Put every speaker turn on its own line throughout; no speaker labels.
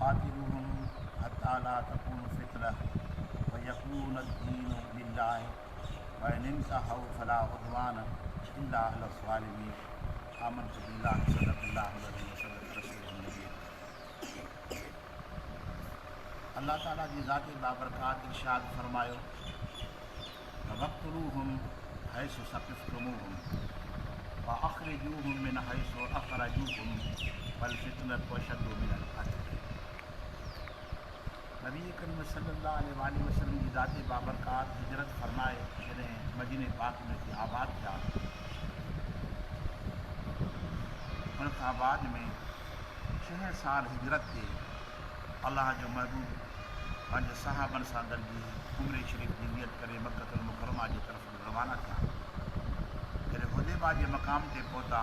وقاتلوهم حتي لا تڪون فتنه ويڪون الدين لله وان انتهوا فلا عدوان الا علي الظالمين آمنت بالله صدق الله العظيم وصدق رسوله النبي الله تعالي جي ذات بابرڪات ارشاد فرمايو ته واقتلوهم حيث ثقفتموهم واخرجوهم من حيث اخرجوكم والفتنة اشد من القتل. نبي ڪريم صلي الله عليه واٰله وسلم جي ذات بابرڪات هجرت فرمائي جڏهن مديني پاڪ ۾ اچي آباد ٿيا، ان کان بعد ۾ ڇهين سال هجرت تي الله جو محبوب پنهنجي صحابن سان گڏجي عمري شريف جي نيت ڪري مڪة المڪرمه جي طرف روانا ٿيا. جڏهن حديبه جي مقام تي پهتا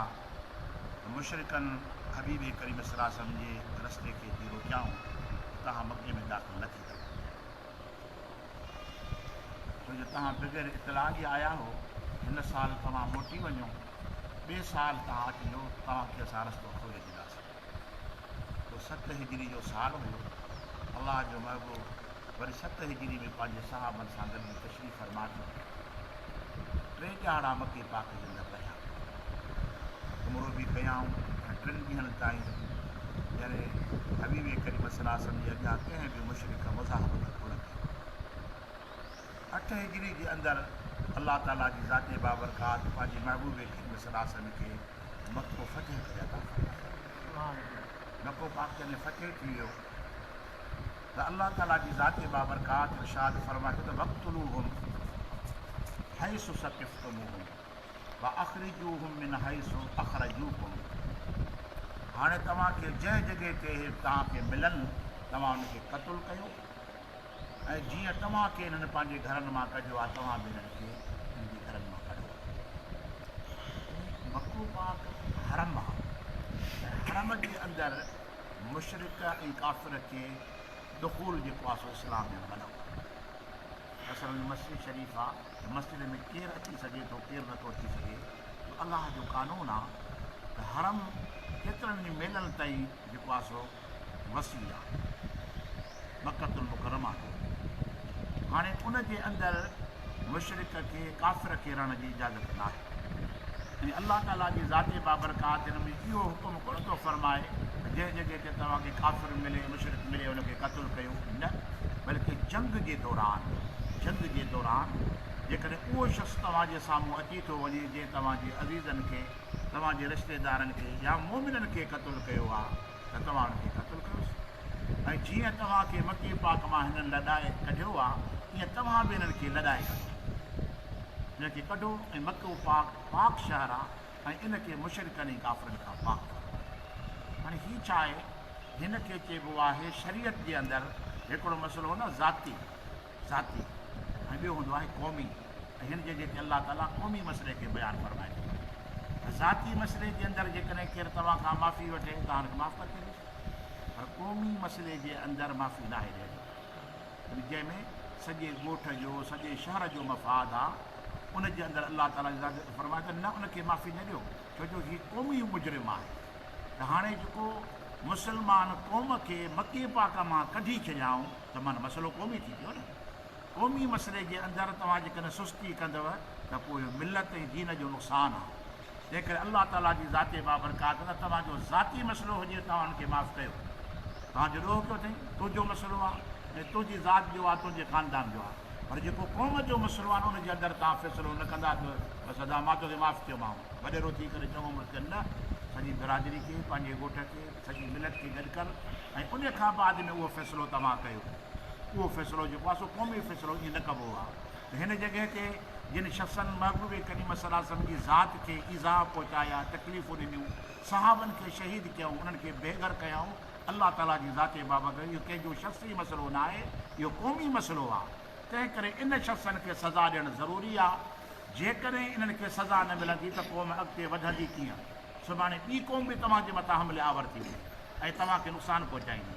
ته مشرڪن حبيب ڪريم صلي الله عليه وسلم جي رستي کي اچي روڪيائون ته توهان مڪي ۾ داخل نه ٿيندؤ، ڇو جو توهان بغير اطلاع جي آيا هو، هن سال توهان موٽي وڃو، ٻئي سال توهان اچجو، توهان کي اسان رستو کولي ڏينداسين. اهو ست هجري جو سال هيو. الله جو محبوب وري ست هجري ۾ پنهنجي صحابن سان گڏجي تشريف فرما ٿيو. ٽي ڏهاڙا مڪي پاڪ جي اندر رهيا. عمرو به ڪيائون ۽ ٽن ڏينهن تائين يعني حبيب ڪريم صلي الله عليه وسلم جي اڳيان ڪنهن به مشرڪ مزاحمت ڪونه ڪئي. اٺ هجري جي اندر الله تعاليٰ جي ذات بابرڪات پنهنجي محبوب ڪريم صلي الله عليه وسلم کي مڪو فتح ڪري عطا فرمايو. مڪو پاڪ جڏهن فتح ٿي ويو ته الله تعاليٰ جي ذات بابرڪات ارشاد فرمائي ٿو ته واقتلوهم حيث ثقفتموهم واخرجوهم من حيث اخرجوڪم هاڻي توهان کي جنهن جڳهه تي اهي توهان کي ملن توهان انهن کي قتل ڪيو ۽ جيئن توهان کي انهن پنهنجي گهرن مان ڪڍيو آهي توهان به انهن کي انهن جي گهرن مان ڪڍو. مڪو پاڪ حرم آهي ۽ حرم جي اندر مشرڪ ۽ ڪافر کي دخول جيڪو آهي سو اسلام ۾ منع آهي. مثلاً مسجد شريف آهي ته مسجد ۾ ڪير اچي سگهي ٿو ڪير نٿو اچي سگهي اهو الله جو قانون آهي ته حرم ڪيترن ئي ميلن تائين جيڪو آهي سو وسيع آ مڪة المڪرمه جو هاڻي ان جي اندر مشرڪ کي ڪافر کي رهڻ جي اجازت ناهي ۽ الله تعالي جي ذات بابرڪات هن ۾ اهو حڪم ڪونه ٿو فرمائي ته جنهن جڳهه تي توهان کي ڪافر ملي مشرڪ ملي ان کي قتل ڪيو نه بلڪه جنگ جي دوران جنگ جي دوران جيڪڏهن اهو شخص توهان جي سامهون اچي ٿو وڃي جنهن توهان جي عزيزن کي توهان جي رشتيدارن کي يا مؤمنن کي قتل ڪيو آ ته توهان ان کي قتل ڪيوس ۽ جيئن توهان کي مڪي پاڪ مان هنن لڏائي ڪڍيو آ تيئن توهان به هنن کي لڏائي ڪڍو. هنن کي ڪڍو ۽ مڪو پاڪ پاڪ شهر آ ۽ ان کي مشرڪن ۽ ڪافرن کان پاڪ فرمايو. هاڻي هي ڇا آهي؟ هن کي چئبو آهي شريعت جي اندر هڪڙو مسئلو هوندو آهي ذاتي. ذاتي ۽ ٻيو هوندو آهي قومي ۽ هن جڳهه تي الله تعاليٰ قومي مسئلي کي بيان فرمائي ٿو ته ذاتي مسئلي جي اندر جيڪڏهن ڪير توهان کان معافي وٺي توهان ان کي معاف ڪري ڇڏيوس پر قومي مسئلي جي اندر معافي ناهي ڏيڻي يعني جنهن ۾ سڄي ڳوٺ جو سڄي شهر جو مفاد آ ان جي اندر الله تعاليٰ جي ذات فرمائي ته نه ان کي معافي نه ڏيو ڇو جو هي قومي مجرم آهي ته هاڻي جيڪو مسلمان قوم کي مڪي پاڪ مان ڪڍي ڇڏيائون ته معنيٰ مسئلو قومي ٿي پيو نه. قومي مسئلي جي اندر توهان جيڪڏهن سستي ڪندؤ ته پوء اهو ملت ۽ دين جو نقصان آهي. تنهنڪري الله تعاليٰ جي ذات بابرڪات نه توهان جو ذاتي مسئلو هجي توهان ان کي معاف ڪيو. توهان جو ڏوهه ڪيو اٿئي، تنهنجو مسئلو آهي ۽ تنهنجي ذات جو آهي، تنهنجي خاندان جو آهي. پر جيڪو قوم جو مسئلو آهي نه ان جي اندر توهان فيصلو نه ڪندا ته بس ادا مان توکي معاف ڪيومانء، وڏيرو ٿي ڪري چڱو مڙس ڪر نه، سڄي برادري کي، پنهنجي ڳوٺ کي، سڄي ملت کي گڏ ڪر ۽ ان کان بعد ۾ اهو فيصلو توهان ڪيو. اهو فيصلو جيڪو آهي سو قومي فيصلو ائين نه ڪبو آهي ته هن جڳهه تي جن شخصن محبوب ڪريم صلي الله عليه وسلم جي ذات کي ايذاء پهچايا، تڪليفون ڏنيون، صحابن کي شهيد ڪيائون، انهن کي بي گهر ڪيائون، الله تعاليٰ جي ذات بابرڪت اهو ڪنهن جو شخصي مسئلو نه آهي، اهو قومي مسئلو آهي، تنهن ڪري ان شخصن کي سزا ڏيڻ ضروري آهي، جيڪڏهن انهن کي سزا نه ملندي ته قوم اڳتي وڌندي ڪيئن؟ سڀاڻي ٻي قوم به توهان جي مٿان حملي آور ٿيندي ۽ توهان کي نقصان پهچائيندي.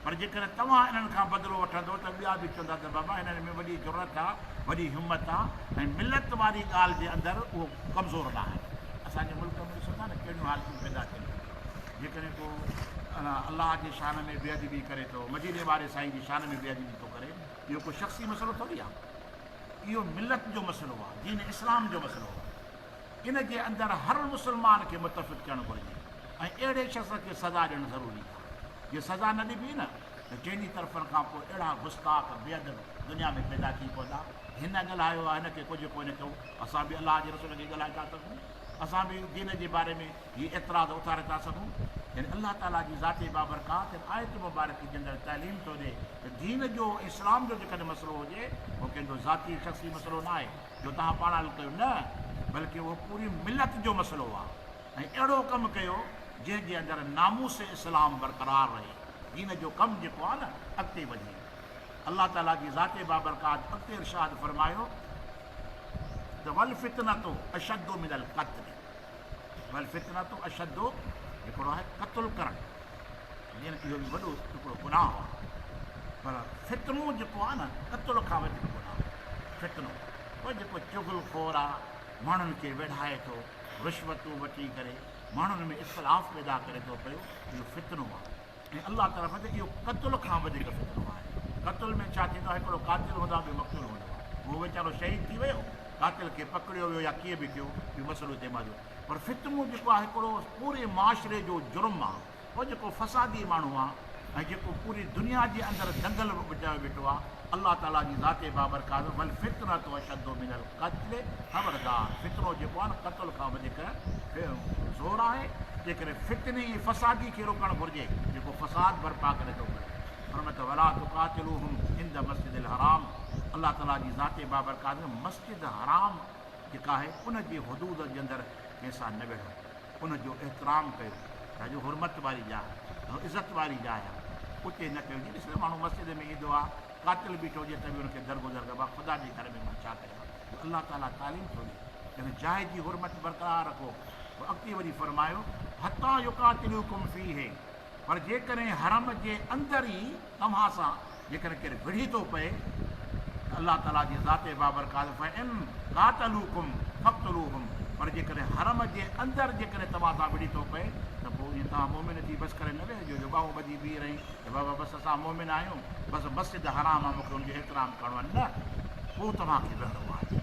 پر جيڪڏهن توهان انهن کان بدلو وٺندو ته ٻيا به چوندا ته بابا هنن ۾ وڏي جرئت آ، وڏي همت آ ۽ ملت واري ڳالهه جي اندر اهو ڪمزور نه آهن. اسان جي ملڪ ۾ ڏسو ٿا نه ڪهڙيون حالتون پيدا ٿين ٿيون. جيڪڏهن ڪو الله جي شان ۾ بي ادبي ڪري ٿو، مديني واري سائين جي شان ۾ بي ادبي ٿو ڪري، اهو ڪو شخصي مسئلو ٿوري آهي. اهو ملت جو مسئلو آهي، دين اسلام جو مسئلو آهي. ان جي اندر هر مسلمان کي متفق ٿيڻ گهرجي ۽ اهڙي شخص کي سزا ڏيڻ ضروري آهي. جي سزا نه ڏبي نه ته چئني طرفن کان پوء اهڙا گستاخ، بي ادب دنيا ۾ پيدا ٿي پوندا. هن ڳالهايو آهي، هن کي ڪجهه ڪونه ٿيو، اسان به الله جي رسول کي ڳالهائي ٿا سگهون، اسان به دين جي باري ۾ هي اعتراض اٿاري ٿا سگهون. يعني الله تعاليٰ جي ذات بابرڪات هن آيت مبارڪ جي اندر تعليم ٿو ڏئي ته دين جو ۽ اسلام جو جيڪڏهن مسئلو هجي اهو ڪنهن جو ذاتي شخصي مسئلو نه آهي جو توهان پاڻ حل ڪيو نه بلڪه اهو پوري ملت جو مسئلو آهي ۽ اهڙو ڪم ڪيو جنهن جي اندر ناموس اسلام برقرار رهي دين جو ڪم جيڪو آهي نه اڳتي وڌي. الله تعاليٰ جي ذات بابرڪات اڳتي ارشاد فرمايو ته والفتنة اشد من القتل والفتنة اشد هڪڙو آهي قتل ڪرڻ جيئن اهو به وڏو هڪڙو گناهه آهي پر فتنو جيڪو آهي نه قتل کان وڌيڪ گناهه فتنو اهو جيڪو چغل خور آهي ماڻهن کي ويڙهائي ٿو رشوتون وٺي ڪري ماڻهن ۾ اختلاف پيدا ڪري ٿو پيو اهو فتنو آهي ۽ الله تعاليٰ فرمائي ٿو اهو قتل کان وڌيڪ فتنو آهي. قتل ۾ ڇا ٿيندو آهي هڪڙو قاتل هوندو آهي ٻيو مقتول هوندو آهي. اهو ويچارو شهيد ٿي ويو، قاتل کي پڪڙيو ويو يا ڪيئن به ٿيو اهو مسئلو هتي موجود پر فتنو جيڪو آهي هڪڙو پوري معاشري جو جرم آهي. اهو جيڪو فسادي ماڻهو آهي ۽ جيڪو پوري دنيا جي اندر دنگل مچايو ويٺو آهي الله تعاليٰ جي ذات بابرڪات والفتنة اشد من القتل خبردار فتنو جيڪو آهي نه قتل کان وڌيڪ زور آهي تنهنڪري فتني ۽ فسادي کي روڪڻ گهرجي جيڪو فساد برپا ڪري ٿو پيو. فرمايو ته ولا تقاتلوهم عند مسجد الحرام الله تعالي جي ذات بابرڪات ۾ مسجد حرام جيڪا آهي ان جي حدود جي اندر ڪنهن سان نه وڙهو ان جو احترام ڪيو ڇا جو حرمت واري جاء آهي عزت واري جاء آهي اتي نه ڪيو جي ڏس نه ماڻهو مسجد ۾ ايندو آهي قاتل بيٺو هجي ته به ان کي درگذر ڪبو آهي خدا جي گهر ۾ مان ڇا ڪيان جو الله تعالي تعليم ٿو ڏي ته جاء جي حرمت برقرار رکو. پوء اڳتي وڌي فرمايو، حتيٰ يقاتلوڪم فيه پر جيڪڏهن حرم جي اندر ئي توهان سان جيڪڏهن ڪير وڙهي ٿو پئي ته الله تعاليٰ جي ذات بابرڪات فإن قاتلوڪم فاقتلوهم پر جيڪڏهن حرم جي اندر جيڪڏهن توهان سان وڙهي ٿو پئي ته پوء ائين توهان مؤمن ٿي بس ڪري نه ويهجو جو ٻانهون ٻڌي بيهي رهين ته بابا بس اسان مؤمن آهيون بس مسجد حرام آهي مون کي ان جو احترام ڪرڻو آهي نه پوء توهان کي وڙهڻو آهي.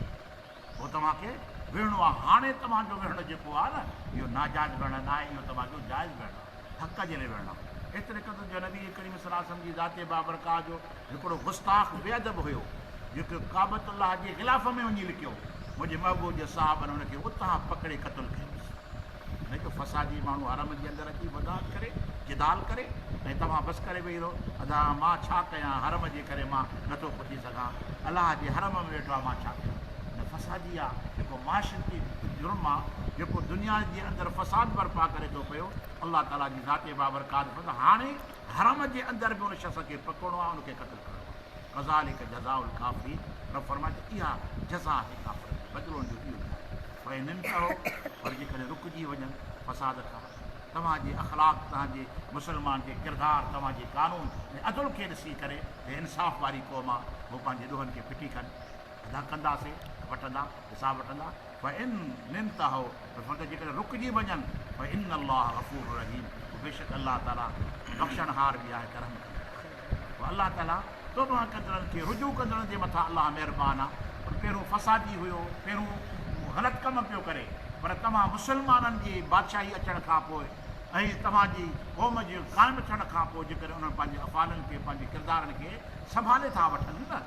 پوء توهان کي وڙهڻو آهي. هاڻي توهان جو وڙهڻ جيڪو آهي نه، اهو ناجائز وڙهڻ ناهي، اهو توهان جو جائز وڙهڻ آهي، حق جي لاء وڙهڻ آهي. ايتري قدر جو نبي ڪريم صلي الله عليه وسلم جي ذات بابرڪات جو هڪڙو گستاخ بي ادب هيو، جيڪو ڪعبة الله جي غلاف ۾ وڃي لڪيو، منهنجي محبوب جي صحابن ان کي اتان پڪڙي قتل ڪيوس. نه جو فسادي ماڻهو حرم جي اندر اچي وضاحت ڪري، جدال ڪري ۽ توهان بس ڪري ويهي رهو، ادا مان ڇا ڪيان، حرم جي ڪري مان نٿو پڇي سگهان، الله جي حرم ۾ ويٺو آهيان مان ڇا ڪيان. نه فسادي آ، جيڪو معاشرتي جرم آ، جيڪو دنيا جي اندر فساد برپا ڪري ٿو پيو، الله تعاليٰ جي ذات بابرڪات فرمائي ٿو هاڻي حرم جي اندر به ان شخص کي پڪڙڻو آ، ان کي قتل ڪرڻو آ. ڪذالڪ جزاء الڪافرين رب فرمائي ٿو اها جزا آهي ڪافرن جي، بدلو ان جو اهو ئي آهي. فإن انتهوا پر جيڪڏهن رڪجي وڃن فساد کان، توهان جي اخلاق، توهان جي مسلمان جي ڪردار، توهان جي قانون ۽ عدل کي ڏسي ڪري هي انصاف واري قوم آ، هو پنهنجي ڏوهن کي ڦٽي ڪن، ادا ڪنداسي ته وٺندا، حساب وٺندا، فإن انتهوا پر فرمائي ٿو جيڪڏهن رڪجي وڃن فإن الله غفور رحيم پوء بيشڪ الله تعالي بخشڻهار به آهي ته رحم ڪندڙ آهي. پوء الله تعالي توبه ڪندڙن کي رجوع ڪندڙن جي مٿان الله مهربان آ پر پهريون فسادي هيو پهريون غلط ڪم پيو ڪري پر توهان مسلمانن جي بادشاهي اچڻ کان پوء ۽ توهان جي قوم جي قائم ٿيڻ کان پوء جيڪڏهن انهن پنهنجي افعالن کي پنهنجي ڪردارن کي سنڀالي ٿا وٺن نه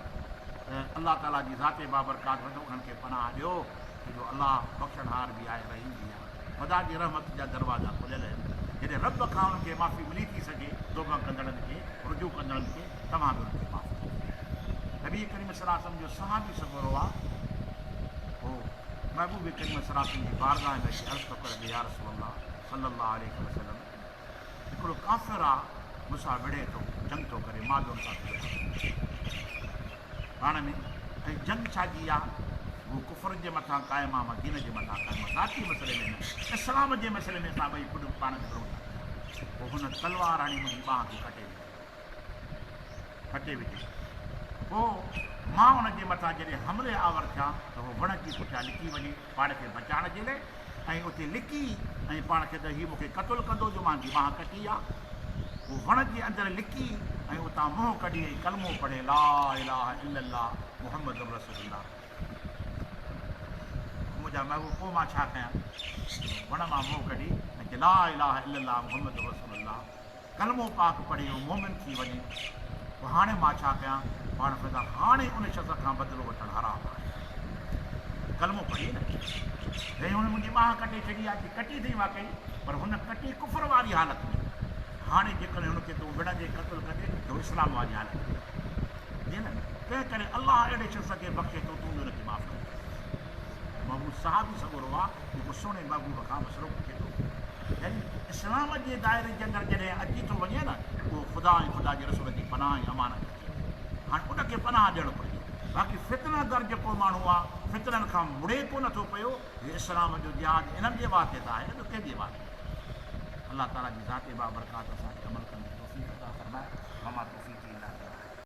ته الله تعالي جي ذات بابرڪات وٽ انهن کي پناهه ڏيو ڇو جو الله بخشڻهار به آهي رحيم به آهي. خدا جي رحمت جا دروازا کليل آهن، جڏهن رب کان انهن کي معافي ملي ٿي سگهي، توبه ڪندڙن کي، رجوع ڪندڙن کي، توهان به انهن کي معاف ڪريو. نبي ڪريم صلي الله عليه وسلم جو صحابي سڳورو آ، هو محبوب ڪريم صلي الله عليه وسلم جي بارگاهه ۾ اچي عرض ٿو ڪري ته يا رسول الله صلي الله عليه وسلم هڪڙو ڪافر آ، مون سان وڙهي ٿو، جنگ ٿو ڪري، مان به ان سان ٿو وڙهان. پاڻ ۾ ۽ جنگ ڇا جي آ؟ هو ڪفر جي مٿان قائم آ، مان دين جي مٿان قائم آ، ذاتي مسئلي ۾ نه، اسلام جي مسئلي ۾ اسان ٻئي پڊ پاڻ ۾ وڙهون ٿا پيا. پوء هن تلوار هڻي منهنجي ٻانهن کي ڪٽي وڌي. ڪٽي وڌي. پوء مان ان جي مٿان جڏهن حملي آور ٿيان ته هو وڻ جي پٺيان لڪي وڃي پاڻ کي بچائڻ جي لاء. ۽ اتي لڪي ۽ پاڻ کي ته هي مون کي قتل ڪندو جو مان جي ٻانهن ڪٽي آ. هو وڻ جي اندر لڪي ۽ اتان منهن ڪڍي ۽ ڪلمو پڙهي لا اله الا الله محمد رسول الله. منهنجا محبوب پوء مان ڇا ڪيان؟ وڻ مان منهن ڪڍي ۽ چي لا اله الا الله محمد رسول الله. ڪلمو پاڪ پڙهي هو مؤمن ٿي وڃي، پوء هاڻي مان ڇا ڪيان؟ پاڻ فرمائن ٿا، هاڻي ان شخص کان بدلو وٺڻ حرام آهي. ڪلمو پڙهي نه، چيائين هن منهنجي ٻانهن ڪٽي ڇڏي آهي، چي ڪٽي اٿئي واقعي، پر هن ڪٽي ڪفر واري حالت ۾، هاڻي جيڪڏهن هن کي تون وڙهندين قتل ڪندين ته هو اسلام واري حالت ۾ جي نه، تنهن ڪري الله اهڙي شخص کي بخشي ٿو، تون به ان کي معاف ڪري ڇڏ. محبوب صحابي سڳورو آ جيڪو سهڻي محبوب کان مسئلو پڇي ٿو. يعني اسلام جي دائري جي اندر جڏهن اچي ٿو وڃي نه اهو خدا ۽ خدا جي رسول جي پناهه ۽ امان ۾ اچي ٿو. هاڻي ان کي پناهه ڏيڻ گهرجي. باقي فتنه گر جيڪو ماڻهو آ فتنن کان مڙي ڪو نه ٿو پيو. هي اسلام جو جهاد انهن جي واسطي ته آهي نه ٻيو ڪنهن جي واسطي. الله تعالي جي ذات بابرڪات اسان کي عمل ڪرڻ جي توفيق عطا فرمائي. وما توفيقي الا بالله.